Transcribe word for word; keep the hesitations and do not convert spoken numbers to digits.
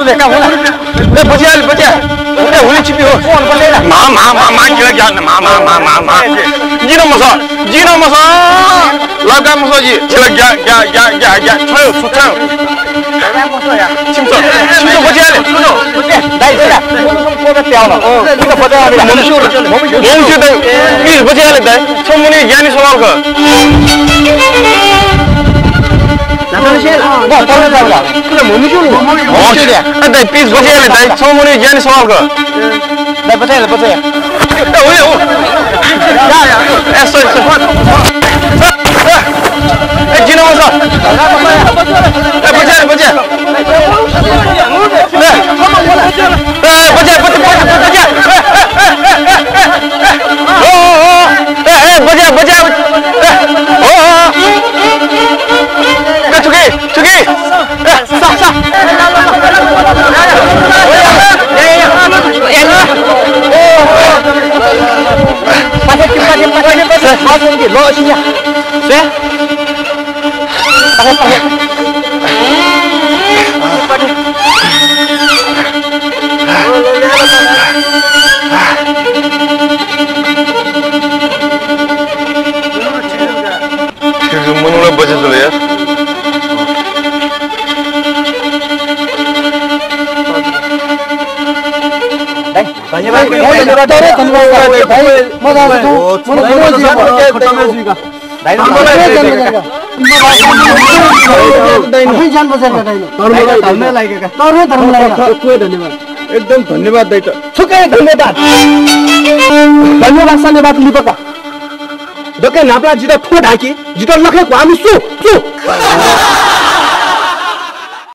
ले, का हुला। ए, बज्या ले, बज्या। ए, हुले छिपी हो। मा, मा, मा, मा, गिला ग्या, मा, मा, मा, मा, मा। जिं नं मसः, जिं नं मसः। लगा मसः जि। गिला ग्या, ग्या, ग्या, ग्या, ग्या। छ्वयो, छु छ्वयो। छिमसः, छिमसः बज्या ले। दाइ, दाइ, दाइ। मनुष्य, मनुष्य दाइ। प्लिज बज्या ले दाइ। छ मनू ज्ञानी सवाल खः। अ, दाइ, प्लिज बज्या ले दाइ। छ मनू ज्ञानी सवाल खः। दाइ, बज्या ले, बज्या। ए, ओ, ओ। ए, सरी, सरी। ए, जिं नं मसः। ए, बज्या ले, बज्या। ए, ए, बज्या, बज्या, बज्या, बज्या। ओ, ओ, ओ। ए, ए, बज्या, बज्या। ए, ओ, ओ। ए, छु कि, छु कि। ए, सा, सा। मनूला बचे जुल यार। धन्यवाद। धन्यवाद। एकदम धन्यवाद दाइ त। छुके धन्यवाद। धन्यवाद, धन्यवाद लिपा का। दकलय् न्हापां जितः थ्व धाकि, जितः लखय् क्वाःम्ह सु, सु।